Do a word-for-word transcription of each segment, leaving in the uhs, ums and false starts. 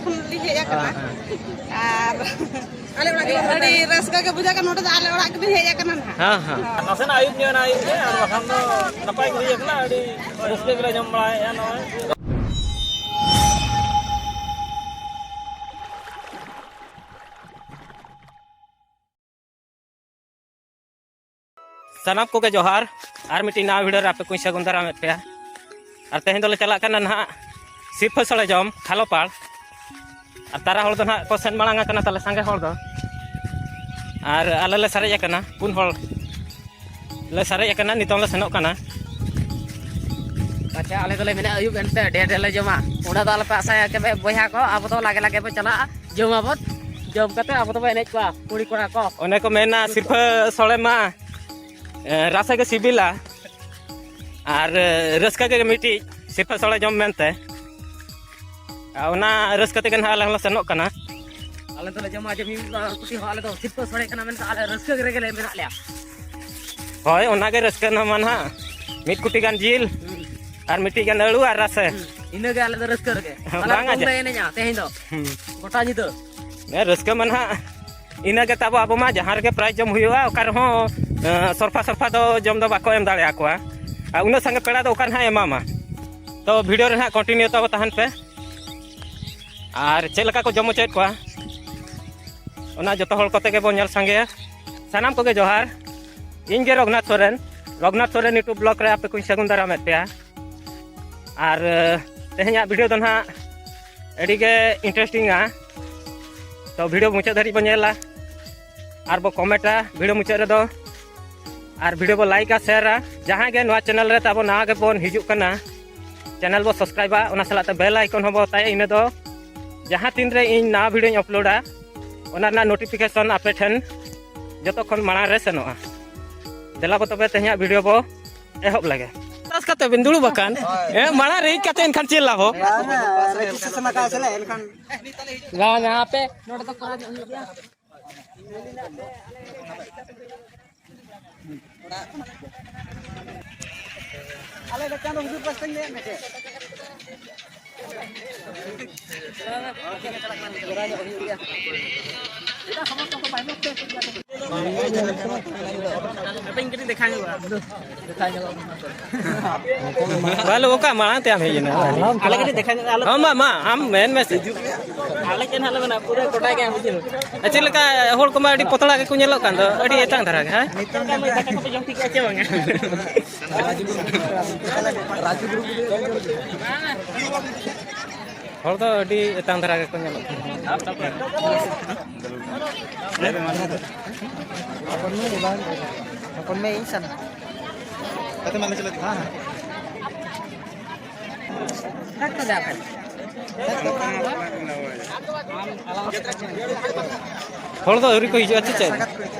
ᱠᱷᱚᱱ ᱞᱤᱧ ᱦᱮᱡ ᱟᱠᱟᱱᱟ᱾ ᱟᱨ ᱟᱞᱮ ᱚᱲᱟᱜ ᱜᱮ ᱟᱹᱰᱤ ᱨᱟᱹᱥᱠᱟᱹ ᱜᱮ ᱵᱩᱡᱷᱟᱹᱜ ᱠᱟᱱᱟ, ᱱᱚᱰᱮ ᱫᱚ ᱟᱞᱮ ᱚᱲᱟᱜ ᱜᱮᱞᱤᱧ ᱦᱮᱡ ᱟᱠᱟᱱᱟ ᱱᱟᱦᱟᱜ᱾ ᱦᱮᱸ, ᱦᱮᱸ᱾ ᱱᱟᱥᱮᱱᱟᱜ ᱟᱹᱭᱩᱵ ᱧᱚᱜ ᱮᱱᱟ, ᱟᱹᱭᱩᱵ ᱜᱮ, ᱟᱨ ᱵᱟᱠᱷᱟᱱ ᱫᱚ ᱱᱟᱯᱟᱭ ᱜᱮ ᱦᱩᱭ ᱟᱠᱟᱱᱟ, ᱟᱹᱰᱤ ᱨᱟᱹᱥᱠᱟᱹ ᱜᱮᱞᱮ ᱡᱚᱢ ᱵᱟᱲᱟᱭᱮᱫᱼᱟ ᱱᱚᱜᱼᱚᱭ᱾ ᱥᱟᱱᱟᱢ ᱠᱚᱜᱮ ᱡᱚᱦᱟᱨ᱾ ᱟᱨ ᱢᱤᱫᱴᱤᱡ ᱱᱟᱣᱟ video ᱨᱮ ᱟᱯᱮ ᱠᱚᱧ ᱥᱟᱹᱜᱩᱱ ᱫᱟᱨᱟᱢᱮᱫ ᱯᱮᱭᱟ᱾ ᱟᱨ ᱛᱮᱦᱮᱧ ᱫᱚᱞᱮ ᱪᱟᱞᱟᱜ ᱠᱟᱱᱟ ᱱᱟᱦᱟᱜ ᱥᱤᱨᱯᱷᱟᱹ ᱥᱚᱲᱮ ᱡᱚᱢ ᱠᱷᱟᱞᱚᱯᱟᱲ᱾ ᱟᱨ ᱛᱟᱨᱟ ᱦᱚᱲ ᱫᱚ ᱱᱟᱦᱟᱜ ᱠᱚ ᱥᱮᱱ ᱢᱟᱲᱟᱝ ᱟᱠᱟᱱᱟ ᱛᱟᱞᱮ, ᱥᱟᱸᱜᱮ ᱦᱚᱲ ᱫᱚ᱾ ᱟᱨ ᱟᱞᱮ ᱞᱮ ᱥᱟᱨᱮᱡ ᱟᱠᱟᱱᱟ, ᱯᱩᱱ ᱦᱚᱲ ᱞᱮ ᱥᱟᱨᱮᱡ ᱟᱠᱟᱱᱟ, ᱱᱤᱛᱚᱝ ᱞᱮ ᱥᱮᱱᱚᱜ ᱠᱟᱱᱟ᱾ ᱟᱪᱪᱷᱟ, ᱟᱞᱮ ᱫᱚᱞᱮ ᱢᱮᱱᱟ ᱟᱹᱭᱩᱵ ᱮᱱᱛᱮ ᱰᱷᱮᱨ ᱰᱷᱮᱨ ᱞᱮ ᱡᱚᱢᱟ᱾ ᱚᱱᱟ ᱫᱚ ᱟᱞᱚᱯᱮ ᱟᱥᱟᱭᱟ ᱠᱮ ᱵᱚᱭᱦᱟ ᱠᱚ, ᱟᱵᱚ ᱫᱚ ᱞᱟᱜᱮ ᱞᱟᱜᱮ ᱵᱚ ᱪᱟᱞᱟᱜᱼᱟ, ᱡᱚᱢᱟᱵᱚᱱ, ᱡᱚᱢ ᱠᱟᱛᱮ ᱟᱵᱚ ᱫᱚᱵᱚ ᱮᱱᱮᱡ ᱠᱚᱣᱟ ᱠᱩᱲᱤ ᱠᱚᱲᱟ ᱠᱚ᱾ ᱚᱱᱮ ᱠᱚ ᱢᱮᱱᱟ ᱥᱤᱨᱯᱷᱟᱹ ᱥᱚᱲᱮ ᱢᱟ, ᱮ, ᱨᱟᱥᱮ ᱜᱮ ᱥᱤᱵᱤᱞᱟ᱾ ᱟᱨ, ᱮ, ᱨᱟᱹᱥᱠᱟᱹ ᱜᱮ ᱢᱤᱫᱴᱤᱡ ᱥᱤᱨᱯᱷᱟᱹ ᱥᱚᱲᱮ ᱡᱚᱢ ᱢᱮᱱᱛᱮ᱾ ᱟᱨ ᱚᱱᱟ ᱨᱟᱹᱥᱠᱟᱹ ᱛᱮᱜᱮ ᱱᱟᱦᱟᱜ ᱟᱞᱮ ᱦᱚᱸᱞᱮ ᱥᱮᱱᱚᱜ ᱠᱟᱱᱟ᱾ ᱟᱞᱮ ᱫᱚᱞᱮ ᱡᱚᱢᱟ ᱡᱮ ᱢᱤᱫ ᱵᱟᱨ ᱠᱩᱴᱤ ᱦᱚᱸ, ᱟᱞᱮ ᱫᱚ ᱥᱤᱨᱯᱷᱟᱹ ᱥᱚᱲᱮ ᱠᱟᱱᱟ ᱢᱮᱱᱛᱮ ᱟᱞᱮ ᱨᱟᱹᱥᱠᱟᱹ ᱨᱮᱜᱮ ᱞᱮ ᱢᱮᱱᱟᱜ ᱞᱮᱭᱟ᱾ ᱦᱳᱭ, ᱚᱱᱟᱜᱮ ᱨᱟᱹᱥᱠᱟᱹ ᱱᱟ ᱢᱟ ᱱᱟᱦᱟᱜ᱾ ᱢᱤᱫ ᱠᱩᱴᱤ ᱜᱟᱱ ᱡᱤᱞ, ᱦᱩᱸ᱾ ᱟᱨ ᱢᱤᱫᱴᱤᱡ ᱜᱟᱱ ᱟᱹᱲᱩ ᱟᱨ ᱨᱟᱥᱮ᱾ ᱦᱩᱸ, ᱤᱱᱟᱹᱜᱮ ᱟᱞᱮ ᱫᱚ ᱨᱟᱹᱥᱠᱟᱹ ᱨᱮᱜᱮ᱾ ᱦᱮᱸ, ᱟᱞᱮ ᱵᱟᱝ ᱫᱚ ᱟᱸᱡᱮᱫ᱾ ᱞᱮ ᱮᱱᱮᱡᱼᱟ ᱛᱮᱦᱮᱧ ᱫᱚ᱾ ᱦᱩᱸ᱾ ᱜᱚᱴᱟ ᱧᱤᱫᱟᱹ᱾ ᱦᱮᱸ, ᱨᱟᱹᱥᱠᱟᱹ ᱢᱟ ᱱᱟᱦᱟᱜ ᱤᱱᱟᱹ ᱜᱮ ᱛᱟᱵᱚ, ᱟᱵᱚ ᱢᱟ ᱡᱟᱦᱟᱸ ᱨᱮᱜᱮ prize ᱡᱚᱢ ᱦᱩᱭᱩᱜᱼᱟ, ᱚᱠᱟ ᱨᱮᱦᱚᱸ, ᱮᱸ, ᱥᱚᱨᱯᱷᱟ ᱥᱚᱨᱯᱷᱟ ᱫᱚ ᱡᱚᱢ ᱫᱚ ᱵᱟᱠᱚ ᱮᱢ ᱫᱟᱲᱮᱭᱟᱠᱚᱣᱟ᱾ ᱟᱨ ᱩᱱᱟᱹᱜ ᱥᱟᱸᱜᱮ ᱯᱮᱲᱟ ᱫᱚ ᱚᱠᱟ ᱨᱮ ᱱᱟᱦᱟᱜ ᱮᱢᱟᱢᱟ? ᱛᱚ video ᱨᱮ ᱱᱟᱦᱟᱜ continue ᱛᱟᱵᱚ ᱛᱟᱦᱮᱱ ᱯᱮ᱾ ᱟᱨ ᱪᱮᱫ ᱞᱮᱠᱟ ᱠᱚ ᱡᱚᱢ ᱦᱚᱪᱚᱭᱮᱫ ᱠᱚᱣᱟ, ᱚᱱᱟ ᱡᱚᱛᱚ ᱦᱚᱲ ᱠᱚᱛᱮ ᱜᱮᱵᱚᱱ ᱧᱮᱞ ᱥᱟᱸᱜᱮᱭᱟ᱾ ᱥᱟᱱᱟᱢ ᱠᱚᱜᱮ ᱡᱚᱦᱟᱨ᱾ ᱤᱧ ᱜᱮ ᱨᱚᱜᱷᱩᱱᱟᱛᱷ ᱥᱚᱨᱮᱱ, ᱨᱚᱜᱷᱩᱱᱟᱛᱷ ᱥᱚᱨᱮᱱ YouTube vlog ᱨᱮ ᱟᱯᱮ ᱠᱚᱧ ᱥᱟᱹᱜᱩᱱ ᱫᱟᱨᱟᱢᱮᱫ ᱯᱮᱭᱟ᱾ ᱟᱨ, ᱮ, ᱛᱮᱦᱮᱧᱟᱜ video ᱫᱚ ᱱᱟᱦᱟᱜ ᱟᱹᱰᱤ ᱜᱮ interesting ᱟ᱾ ᱛᱚ video ᱢᱩᱪᱟᱹᱫ ᱫᱷᱟᱹᱨᱤᱡ ᱵᱚᱱ ᱧᱮᱞᱟ, ᱟᱨ ᱵᱚ comment ᱟ video ᱢᱩᱪᱟᱹᱫ ᱨᱮᱫᱚ᱾ ᱟᱨ video ᱵᱚ like ᱟ, share ᱟ᱾ ᱡᱟᱦᱟᱸᱭ ᱜᱮ ᱱᱚᱣᱟ channel ᱨᱮ ᱛᱟᱵᱚ ᱱᱟᱣᱟ ᱜᱮᱵᱚᱱ ᱦᱤᱡᱩᱜ ᱠᱟᱱᱟ, channel ᱵᱚ subscribe ᱟ, ᱚᱱᱟ ᱥᱟᱞᱟᱜ ᱛᱮ bell icon ᱦᱚᱸ ᱵᱚ ᱚᱛᱟᱭᱟ᱾ ᱤᱱᱟᱹ ᱫᱚ ᱡᱟᱦᱟᱸ ᱛᱤᱱ ᱨᱮ ᱤᱧ ᱱᱟᱣᱟ videoᱧ upload ᱟ, ᱚᱱᱟ ᱨᱮᱱᱟᱜ notification ᱟᱯᱮ ᱴᱷᱮᱱ ᱡᱚᱛᱚ ᱠᱷᱚᱱ ᱢᱟᱲᱟᱝ ᱨᱮ ᱥᱮᱱᱚᱜᱼᱟ᱾ ᱫᱮᱞᱟ ᱵᱚ ᱛᱚᱵᱮ ᱛᱮᱦᱮᱧᱟᱜ video ᱵᱚ ᱮᱦᱚᱵ ᱞᱮᱜᱮ᱾ ᱪᱟᱥ ᱠᱟᱛᱮ ᱵᱤᱱ ᱫᱩᱲᱩᱵ ᱟᱠᱟᱱ? ᱦᱮᱸ, ᱢᱟᱲᱟᱝ ᱨᱮ ᱦᱮᱡ ᱠᱟᱛᱮ ᱮᱱᱠᱷᱟᱱ ᱪᱮᱫ ᱞᱟᱵᱷ ᱦᱚᱸ? ᱵᱟᱝ, ᱦᱮᱸ, registration ᱟᱠᱟᱫ ᱥᱮ ᱮᱱᱠᱷᱟᱱ᱾ ᱵᱟᱝ, ᱦᱟᱯᱮ, ᱱᱚᱰᱮ ᱫᱚ ᱠᱚᱨᱟᱣ ᱧᱚᱜ ᱦᱩᱭᱩᱜ ᱜᱮᱭᱟ᱾ ᱟᱞᱮ ᱫᱚ ᱪᱟᱸᱫᱚ ᱦᱩᱡᱩᱨ ᱯᱟᱥᱴᱟᱧ ᱞᱟᱹᱭᱟᱫ ᱢᱮ ᱪᱮᱫ? ᱵᱟᱞᱮ, ᱚᱠᱟ ᱢᱟᱲᱟᱝ ᱛᱮ ᱟᱢ ᱦᱮᱡ ᱮᱱᱟ? ᱟᱞᱮ ᱠᱟᱹᱴᱤᱡ ᱫᱮᱠᱷᱟ ᱧᱚᱜ, ᱟᱞᱮ ᱦᱚᱸ, ᱢᱟ, ᱢᱟ, ᱟᱢ ᱢᱮᱱ ᱢᱮᱥᱮ᱾ ᱟᱞᱮ ᱪᱮᱫ ᱦᱟᱸᱜ ᱞᱮ ᱢᱮᱱᱟ, ᱯᱩᱨᱟᱹ ᱜᱚᱴᱟ ᱜᱮ ᱟᱢ ᱵᱩᱡᱷᱟᱹᱣ᱾ ᱪᱮᱫ ᱞᱮᱠᱟ ᱦᱚᱲ ᱠᱚᱢᱟ ᱟᱹᱰᱤ ᱯᱚᱛᱲᱟ ᱜᱮᱠᱚ ᱧᱮᱞᱚᱜ ᱠᱟᱱ ᱫᱚ, ᱟᱹᱰᱤ ᱮᱛᱟᱝ ᱫᱷᱟᱨᱟ ᱜᱮ, ᱦᱮᱸ? ᱫᱟᱠᱟ ᱠᱚᱯᱮ ᱡᱚᱢ ᱴᱷᱤᱠ ᱠᱮᱜᱼᱟ ᱪᱮ ᱵᱟᱝᱟ? ᱦᱚᱲ ᱫᱚ ᱟᱹᱰᱤ ᱮᱛᱟᱝ ᱫᱷᱟᱨᱟ ᱜᱮᱠᱚ ᱧᱮᱞᱚᱜ ᱠᱟᱱᱟ᱾ ᱦᱚᱯᱚᱱ ᱢᱮ, ᱵᱟᱝ, ᱦᱚᱯᱚᱱ ᱢᱮ, ᱤᱧ ᱥᱟᱱᱟ᱾ ᱦᱮᱸ, ᱦᱮᱸ᱾ ᱦᱚᱲ ᱫᱚ ᱟᱹᱣᱨᱤ ᱠᱚ ᱦᱤᱡᱩᱜᱼᱟ ᱪᱮ ᱪᱮᱫ?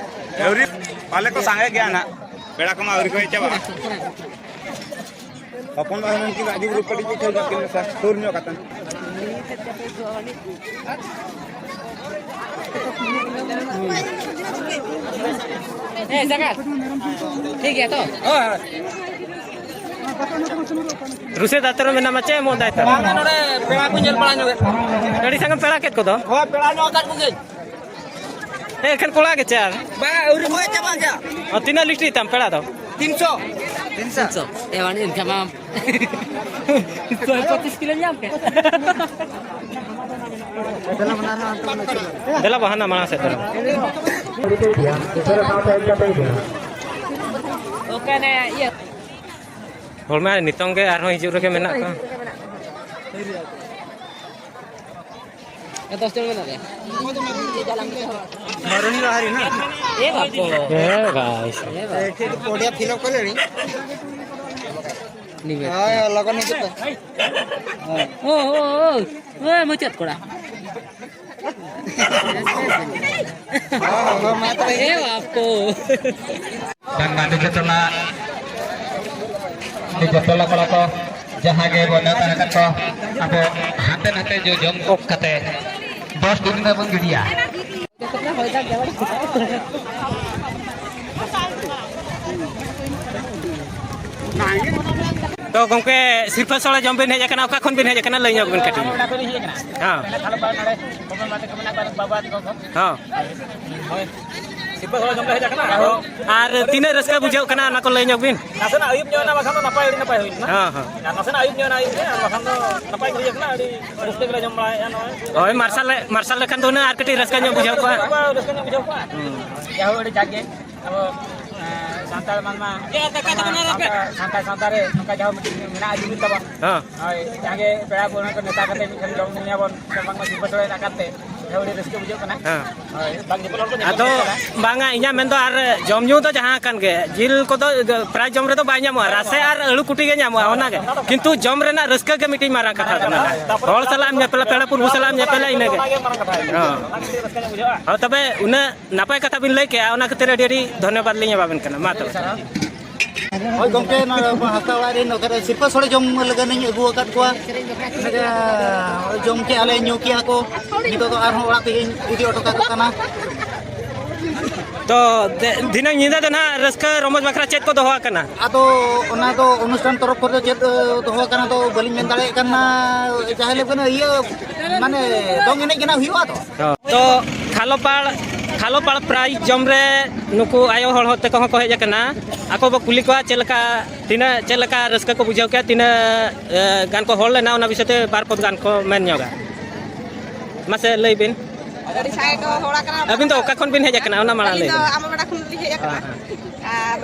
ᱟᱹᱣᱨᱤ, ᱯᱟᱞᱮ ᱠᱚ ᱥᱟᱸᱜᱮ ᱜᱮᱭᱟ ᱱᱟᱜ, ᱯᱮᱲᱟ ᱠᱚᱢᱟ ᱟᱹᱣᱨᱤ ᱠᱚ ᱦᱮᱡ ᱪᱟᱵᱟᱜᱼᱟ᱾ ᱦᱚᱯᱚᱱ ᱵᱟ ᱦᱩᱱᱟᱹᱝ ᱠᱤᱱ ᱨᱟᱡᱩ ᱜᱨᱩᱯ ᱠᱟᱹᱴᱤᱡ ᱯᱤᱪᱷᱟᱹ ᱧᱚᱜ ᱠᱤᱱ ᱢᱮᱥᱟ, ᱥᱩᱨ ᱧᱚᱜ ᱠᱟᱛᱮ᱾ ᱦᱮᱸ, ᱡᱟᱭᱜᱟ᱾ ᱨᱩᱥᱮ ᱫᱟᱛᱨᱚ ᱢᱮᱱᱟᱢᱟ, ᱪᱮᱫ ᱮᱢ ᱚᱫᱟᱭ ᱛᱟᱢᱟ? ᱵᱟᱝᱟ, ᱱᱚᱰᱮ ᱯᱮᱲᱟ ᱠᱚ ᱧᱮᱞ ᱵᱟᱲᱟ ᱧᱚᱜᱮᱫ ᱠᱚᱣᱟ᱾ ᱟᱹᱰᱤ ᱥᱟᱸᱜᱮᱢ ᱯᱮᱲᱟ ᱠᱮᱫ ᱠᱚᱫᱚ? ᱦᱳᱭ, ᱯᱮᱲᱟ ᱧᱚᱜ ᱟᱠᱟᱫ ᱠᱚᱜᱮ᱾ ᱦᱮᱸ, ᱮᱠᱷᱮᱱ ᱠᱚᱲᱟ ᱜᱮ ᱪᱮ ᱟᱨ? ᱵᱟᱝᱟ, ᱟᱹᱣᱨᱤ ᱦᱳᱭ ᱪᱟᱵᱟ ᱜᱮᱭᱟ᱾ ᱚ, ᱛᱤᱱᱟᱹᱜ ᱞᱤᱴᱨᱤ ᱛᱟᱢ ᱯᱮᱲᱟ ᱫᱚ? ᱛᱤᱱᱥᱚ᱾ ᱛᱤᱱᱥᱚ? ᱮ, ᱵᱟᱝ, ᱮᱱᱠᱷᱟᱱ ᱢᱟ ᱥᱚᱭ ᱯᱚᱸᱪᱤᱥ ᱠᱤᱞᱳ ᱧᱟᱢ ᱠᱮᱫ᱾ ᱫᱮᱞᱟ ᱵᱟᱦᱟᱱᱟ ᱢᱟᱲᱟᱝ ᱥᱮᱫ ᱫᱚ᱾ ᱚᱠᱟᱨᱮ ᱤᱭᱟᱹ? ᱦᱚᱲ ᱢᱟ ᱱᱤᱛᱚᱝ ᱜᱮ ᱟᱨᱦᱚᱸ ᱦᱤᱡᱩᱜ ᱨᱮᱜᱮ ᱢᱮᱱᱟᱜ ᱠᱚᱣᱟ᱾ ᱫᱚᱥ ᱡᱚᱱ ᱢᱮᱱᱟᱜ ᱞᱮᱭᱟ᱾ ᱮ ᱵᱟᱯᱚ᱾ ᱮ ᱵᱷᱟᱭ᱾ ᱮ ᱵᱟᱯᱚ᱾ ᱯᱚᱰᱤᱭᱟ ᱯᱷᱤᱞ ᱟᱯ ᱠᱚᱨᱮ ᱱᱤᱵᱮᱫ᱾ ᱦᱳᱭ, ᱞᱚᱜᱚᱱ ᱦᱤᱡᱩᱜ ᱯᱮ᱾ ᱳ, ᱳ, ᱳ, ᱳ, ᱢᱩᱪᱟᱹᱫ ᱠᱚᱲᱟ᱾ ᱦᱳᱭ, ᱦᱳᱭ, ᱢᱟ ᱛᱚᱵᱮ᱾ ᱮ ᱵᱟᱯᱚ᱾ ᱵᱟᱝᱢᱟ ᱱᱤᱡᱮ ᱴᱚᱞᱟ, ᱱᱤᱡᱮ ᱴᱚᱞᱟ ᱠᱚᱲᱟ ᱠᱚ, ᱡᱟᱦᱟᱸ ᱜᱮ ᱵᱚᱱ ᱱᱮᱣᱛᱟ ᱟᱠᱟᱫ ᱠᱚ, ᱟᱵᱚ ᱦᱟᱱᱛᱮ ᱱᱟᱛᱮ ᱡᱚ ᱡᱚᱢ ᱠᱚ ᱠᱟᱛᱮ ᱫᱚᱥ ᱴᱤ ᱨᱮᱱᱟᱜ ᱵᱚᱱ ᱜᱤᱰᱤᱭᱟ᱾ ᱛᱚ ᱜᱚᱢᱠᱮ, ᱥᱤᱨᱯᱟᱹ ᱥᱚᱲᱮ ᱡᱚᱢ ᱵᱤᱱ ᱦᱮᱡ ᱟᱠᱟᱱᱟ, ᱚᱠᱟ ᱠᱷᱚᱱ ᱵᱤᱱ ᱦᱮᱡ ᱟᱠᱟᱱᱟ? ᱞᱟᱹᱭ ᱧᱚᱜ ᱵᱤᱱ ᱠᱟᱹᱴᱤᱡ᱾ ᱦᱮᱸ᱾ ᱦᱳᱭ᱾ ᱥᱤᱨᱯᱟᱹ ᱥᱚᱲᱮ ᱡᱚᱢ ᱞᱮ ᱦᱮᱡ ᱟᱠᱟᱱᱟ᱾ ᱟᱨ ᱛᱤᱱᱟᱹᱜ ᱨᱟᱹᱥᱠᱟᱹ ᱵᱩᱡᱷᱟᱹᱜ ᱠᱟᱱᱟ, ᱚᱱᱟ ᱠᱚ ᱞᱟᱹᱭ ᱧᱚᱜ ᱵᱤᱱ᱾ ᱱᱟᱥᱮᱱᱟᱜ ᱟᱹᱭᱩᱵ ᱧᱚᱜ ᱮᱱᱟ, ᱵᱟᱠᱷᱟᱱ ᱫᱚ ᱱᱟᱯᱟᱭ, ᱟᱹᱰᱤ ᱱᱟᱯᱟᱭ ᱦᱩᱭ ᱞᱮᱱᱟ᱾ ᱦᱮᱸ, ᱦᱮᱸ᱾ ᱟᱨ ᱱᱟᱥᱮᱱᱟᱜ ᱟᱹᱭᱩᱵ ᱧᱚᱜ ᱮᱱᱟ, ᱟᱹᱭᱩᱵ ᱜᱮ, ᱟᱨ ᱵᱟᱠᱷᱟᱱ ᱫᱚ ᱱᱟᱯᱟᱭ ᱜᱮ ᱵᱩᱡᱷᱟᱹᱜ ᱠᱟᱱᱟ, ᱟᱹᱰᱤ ᱨᱟᱹᱥᱠᱟᱹ ᱜᱮᱞᱮ ᱡᱚᱢ ᱵᱟᱲᱟᱭᱮᱫᱼᱟ ᱱᱚᱜᱼᱚᱭ᱾ ᱦᱳᱭ, ᱢᱟᱨᱥᱟᱞ ᱞᱮ-, ᱢᱟᱨᱥᱟᱞ ᱞᱮᱠᱷᱟᱱ ᱫᱚ ᱦᱩᱱᱟᱹᱝ ᱟᱨ ᱠᱟᱹᱴᱤᱡ ᱨᱟᱹᱥᱠᱟᱹ ᱧᱚᱜ ᱵᱩᱡᱷᱟᱹᱣ ᱠᱚᱜᱼᱟ᱾ ᱨᱟᱹᱥᱠᱟᱹ ᱧᱚᱜ ᱵᱩᱡᱷᱟᱹᱣ ᱠᱚᱜᱼᱟ᱾ ᱦᱩᱸ᱾ ᱡᱟᱭᱦᱳᱠ, ᱟᱹᱰᱤ ᱡᱟᱠ ᱜᱮ ᱟᱵᱚ, ᱮᱸ, ᱥᱟᱱᱛᱟᱲ ᱢᱟᱱᱣᱟ, ᱥᱟᱱᱛᱟᱲ, ᱥᱟᱱᱛᱟᱲ ᱥᱟᱶᱛᱟ ᱨᱮ ᱱᱚᱝᱠᱟ ᱡᱟᱦᱟᱸ ᱢᱤᱫᱴᱤᱡ ᱢᱮᱱᱟᱜᱼᱟ ᱡᱩᱢᱤᱫ ᱛᱟᱵᱚᱱ᱾ ᱦᱮᱸ᱾ ᱦᱳᱭ, ᱡᱟᱦᱟᱸ ᱜᱮ ᱯᱮᱲᱟ ᱠᱚ ᱚᱱᱟ ᱠᱚ ᱱᱮᱣᱛᱟ ᱠᱟᱛᱮ ᱢᱤᱫ ᱴᱷᱮᱱ ᱡᱚᱢ ᱧᱩᱭᱟᱵᱚᱱ, ᱥᱮ ᱵᱟᱝᱢᱟ ᱥᱤᱨᱯᱟᱹ ᱥᱚᱲᱮ ᱨᱮᱱᱟᱜ ᱠᱟᱛᱮ, ᱡᱟᱦᱟᱸ ᱟᱹᱰᱤ ᱨᱟᱹᱥᱠᱟᱹ ᱵᱩᱡᱷᱟᱹᱜ ᱠᱟᱱᱟ᱾ ᱦᱮᱸ᱾ ᱦᱳᱭ, ᱵᱟᱝ ᱡᱚᱛᱚ ᱦᱚᱲ ᱠᱚ ᱧᱟᱯᱟᱢ ᱟᱫᱚ ᱠᱟᱱᱟ᱾ ᱵᱟᱝᱟ, ᱤᱧᱟᱹᱜ ᱢᱮᱱᱫᱚ ᱟᱨ ᱡᱚᱢ ᱧᱩ ᱫᱚ ᱡᱟᱦᱟᱸ ᱠᱟᱱ ᱜᱮ, ᱡᱤᱞ ᱠᱚᱫᱚ ᱯᱨᱟᱭ ᱡᱚᱢ ᱨᱮᱫᱚ ᱵᱟᱭ ᱧᱟᱢᱚᱜᱼᱟ, ᱨᱟᱥᱮ ᱟᱨ ᱟᱹᱞᱩ ᱠᱩᱴᱤ ᱜᱮ ᱧᱟᱢᱚᱜᱼᱟ, ᱚᱱᱟᱜᱮ᱾ ᱠᱤᱱᱛᱩ ᱡᱚᱢ ᱨᱮᱱᱟᱜ ᱨᱟᱹᱥᱠᱟᱹ ᱜᱮ ᱢᱤᱫᱴᱤᱡ ᱢᱟᱨᱟᱝ ᱠᱟᱛᱷᱟ ᱠᱟᱱᱟ᱾ ᱦᱚᱲ ᱥᱟᱞᱟᱜ ᱮᱢ ᱧᱮᱯᱮᱞᱟ, ᱯᱮᱲᱟ ᱯᱩᱨᱵᱷᱩ ᱥᱟᱞᱟᱜ ᱮᱢ ᱧᱮᱯᱮᱞᱟ, ᱤᱱᱟᱹᱜᱮ᱾ ᱦᱚᱸ᱾ ᱦᱚᱸ, ᱛᱚᱵᱮ ᱩᱱᱟᱹᱜ ᱱᱟᱯᱟᱭ ᱠᱟᱛᱷᱟ ᱵᱤᱱ ᱞᱟᱹᱭ ᱠᱮᱜᱼᱟ, ᱚᱱᱟ ᱠᱷᱟᱹᱛᱤᱨ ᱟᱹᱰᱤ ᱟᱹᱰᱤ ᱫᱷᱚᱱᱭᱚᱵᱟᱫᱽ ᱞᱤᱧ ᱮᱢᱟᱵᱮᱱ ᱠᱟᱱᱟ᱾ ᱢᱟ ᱛᱚᱵᱮ᱾ ᱦᱳᱭ ᱜᱚᱢᱠᱮ, ᱱᱚᱣᱟ ᱦᱟᱸᱥᱫᱟ ᱚᱲᱟᱜ ᱨᱮᱱ ᱱᱚᱛᱮ ᱨᱮ ᱥᱤᱨᱯᱟᱹ ᱥᱳᱲᱮ ᱡᱚᱢ ᱞᱟᱹᱜᱤᱫ ᱤᱧ ᱟᱹᱜᱩ ᱟᱠᱟᱫ ᱠᱚᱣᱟ᱾ ᱡᱚᱢ ᱠᱮᱜᱼᱟ ᱞᱮ, ᱧᱩ ᱠᱮᱜᱼᱟ ᱠᱚ᱾ ᱱᱤᱛᱚᱜ ᱫᱚ ᱟᱨᱦᱚᱸ ᱚᱲᱟᱜ ᱛᱮᱜᱮᱧ ᱤᱫᱤ ᱦᱚᱴᱚ ᱠᱟᱠᱚ ᱠᱟᱱᱟ᱾ ᱛᱚ ᱫᱮ-, ᱫᱷᱤᱱᱟᱹᱝ ᱧᱤᱫᱟᱹ ᱫᱚ ᱱᱟᱦᱟᱜ ᱨᱟᱹᱥᱠᱟᱹ ᱨᱚᱢᱚᱡᱽ ᱵᱟᱠᱷᱨᱟ ᱪᱮᱫ ᱠᱚ ᱫᱚᱦᱚ ᱟᱠᱟᱱᱟ? ᱟᱫᱚ ᱚᱱᱟ ᱫᱚ ᱚᱱᱩᱥᱴᱷᱟᱱ ᱛᱚᱨᱚᱯ ᱠᱷᱚᱱ ᱫᱚ ᱪᱮᱫ, ᱮ, ᱫᱚᱦᱚ ᱟᱠᱟᱱᱟ ᱫᱚ ᱵᱟᱹᱞᱤᱧ ᱢᱮᱱ ᱫᱟᱲᱮᱭᱟᱜ ᱠᱟᱱᱟ᱾ ᱡᱟᱦᱟᱸ ᱦᱤᱞᱳᱜ ᱠᱟᱱᱟ ᱤᱭᱟᱹ, ᱢᱟᱱᱮ ᱫᱚᱝ ᱮᱱᱮᱡ ᱜᱮ ᱱᱟᱜ ᱦᱩᱭᱩᱜᱼᱟ ᱛᱚ᱾ ᱛᱚ ᱠᱷᱟᱞᱚᱯᱟᱲ, ᱠᱷᱟᱞᱚᱯᱟᱲ ᱯᱨᱟᱭᱤᱡᱽ ᱡᱚᱢ ᱨᱮ ᱱᱩᱠᱩ ᱟᱭᱳ ᱦᱚᱲ ᱦᱚᱲ ᱛᱮᱠᱚ ᱦᱚᱸ ᱠᱚ ᱦᱮᱡ ᱟᱠᱟᱱᱟ᱾ ᱟᱠᱚ ᱵᱚ ᱠᱩᱞᱤ ᱠᱚᱣᱟ ᱪᱮᱫ ᱞᱮᱠᱟ, ᱛᱤᱱᱟᱹᱜ, ᱪᱮᱫ ᱞᱮᱠᱟ ᱨᱟᱹᱥᱠᱟᱹ ᱠᱚ ᱵᱩᱡᱷᱟᱹᱣ ᱠᱮᱜᱼᱟ, ᱛᱤᱱᱟᱹᱜ, ᱮ, ᱜᱟᱱ ᱠᱚ ᱦᱚᱲ ᱞᱮᱱᱟ, ᱚᱱᱟ ᱵᱤᱥᱚᱭ ᱛᱮ ᱵᱟᱨ ᱯᱚᱫ ᱜᱟᱱ ᱠᱚ ᱢᱮᱱ ᱧᱚᱜᱟ᱾ ᱢᱟᱥᱮ ᱞᱟᱹᱭ ᱵᱤᱱ᱾ ᱟᱹᱰᱤ ᱥᱟᱸᱜᱮ ᱠᱚ ᱦᱚᱲ ᱟᱠᱟᱱᱟ᱾ ᱟᱹᱵᱤᱱ ᱫᱚ ᱚᱠᱟ ᱠᱷᱚᱱ ᱵᱤᱱ ᱦᱮᱡ ᱟᱠᱟᱱᱟ, ᱚᱱᱟ ᱢᱟᱲᱟᱝ ᱟᱹᱞᱤᱧ ᱞᱟᱹᱭ ᱫᱚ ᱵᱤᱱ᱾ ᱟᱢᱟᱵᱟᱲᱟ ᱠᱷᱚᱱ ᱞᱤᱧ ᱦᱮᱡ ᱟᱠᱟᱱᱟ᱾ ᱦᱮᱸ, ᱦᱮᱸ᱾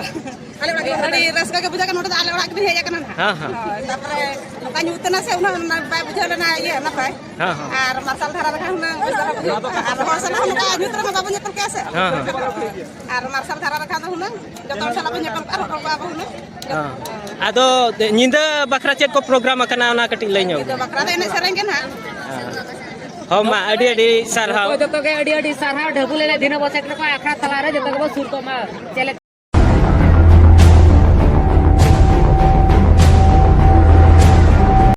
ᱟᱨ ᱟᱹᱰᱤ ᱨᱟᱹᱥᱠᱟᱹ ᱜᱮ ᱵᱩᱡᱷᱟᱹᱜ ᱠᱟᱱᱟ, ᱱᱚᱰᱮ ᱫᱚ ᱟᱞᱮ ᱚᱲᱟᱜ ᱜᱮᱞᱤᱧ ᱦᱮᱡ ᱟᱠᱟᱱᱟ ᱱᱟᱦᱟᱜ᱾ ᱦᱮᱸ, ᱦᱮᱸ᱾ ᱦᱳᱭ, ᱛᱟᱯᱚᱨᱮ ᱱᱚᱝᱠᱟ ᱧᱩᱛ ᱮᱱᱟ ᱥᱮ, ᱩᱱᱟᱹᱜ ᱵᱟᱭ ᱵᱩᱡᱷᱟᱹᱣ ᱞᱮᱱᱟ, ᱤᱭᱟᱹ ᱱᱟᱯᱟᱭ᱾ ᱦᱮᱸ, ᱦᱮᱸ᱾ ᱟᱨ ᱢᱟᱨᱥᱟᱞ ᱫᱷᱟᱨᱟ ᱞᱮᱠᱷᱟᱱ ᱦᱩᱱᱟᱹᱝ ᱵᱮᱥ ᱫᱷᱟᱨᱟ ᱵᱩᱡᱷᱟᱹᱜᱼᱟ᱾ ᱟᱨ ᱦᱚᱲ ᱥᱟᱞᱟᱜ ᱦᱚᱸ ᱱᱚᱝᱠᱟ ᱧᱩᱛ ᱨᱮᱢᱟ ᱵᱟᱵᱚᱱ ᱧᱟᱯᱟᱢ ᱠᱮᱭᱟ ᱥᱮ᱾ ᱦᱮᱸ, ᱦᱮᱸ᱾ ᱟᱨ ᱢᱟᱨᱥᱟᱞ ᱫᱷᱟᱨᱟ ᱞᱮᱠᱷᱟᱱ ᱫᱚ ᱦᱩᱱᱟᱹᱝ ᱡᱚᱛᱚ ᱦᱚᱲ ᱥᱟᱞᱟᱜ ᱵᱚᱱ ᱧᱟᱯᱟᱢ ᱠᱚᱜᱼᱟ, ᱨᱚᱯᱚᱲ ᱠᱚᱜᱼᱟ ᱵᱚᱱ ᱦᱩᱱᱟᱹᱝ᱾ ᱦᱮᱸ᱾ ᱟᱫᱚ ᱧᱤᱫᱟᱹ ᱵᱟᱠᱷᱨᱟ ᱪᱮᱫ ᱠᱚ ᱯᱨᱳᱜᱨᱟᱢ ᱟᱠᱟᱱᱟ, ᱚᱱᱟ ᱠᱟᱹᱴᱤᱡ ᱞᱟᱹᱭ ᱧᱚᱜ ᱧᱤᱫᱟᱹ ᱵᱤᱱ᱾ ᱵᱟᱠᱷᱨᱟ ᱫᱚ ᱮᱱᱮᱡ ᱥᱮᱨᱮᱧ ᱜᱮ ᱱᱟᱦᱟᱜ᱾ ᱦᱮᱸ᱾ ᱦᱚᱸ, ᱢᱟ, ᱟᱹᱰᱤ ᱟᱹᱰᱤ ᱥᱟᱨᱦᱟᱣ᱾ ᱚᱠᱚᱭ ᱡᱚᱛᱚ ᱜᱮ ᱟᱹᱰᱤ ᱟᱹᱰᱤ ᱥᱟᱨᱦᱟᱣ᱾ ᱰᱷᱟᱹᱵᱩ ᱞᱮ ᱫᱷᱤᱱᱟᱹ ᱵᱚ ᱥᱮᱴᱮᱨ ᱠᱚᱜᱼᱟ ᱟᱠᱷᱲᱟ ᱛᱟᱞᱟᱨᱮ, ᱡᱚᱛᱚ ᱜᱮᱵᱚ ᱥᱩᱨ ᱠᱚᱜ ᱢᱟ᱾ ᱪᱮᱞᱮ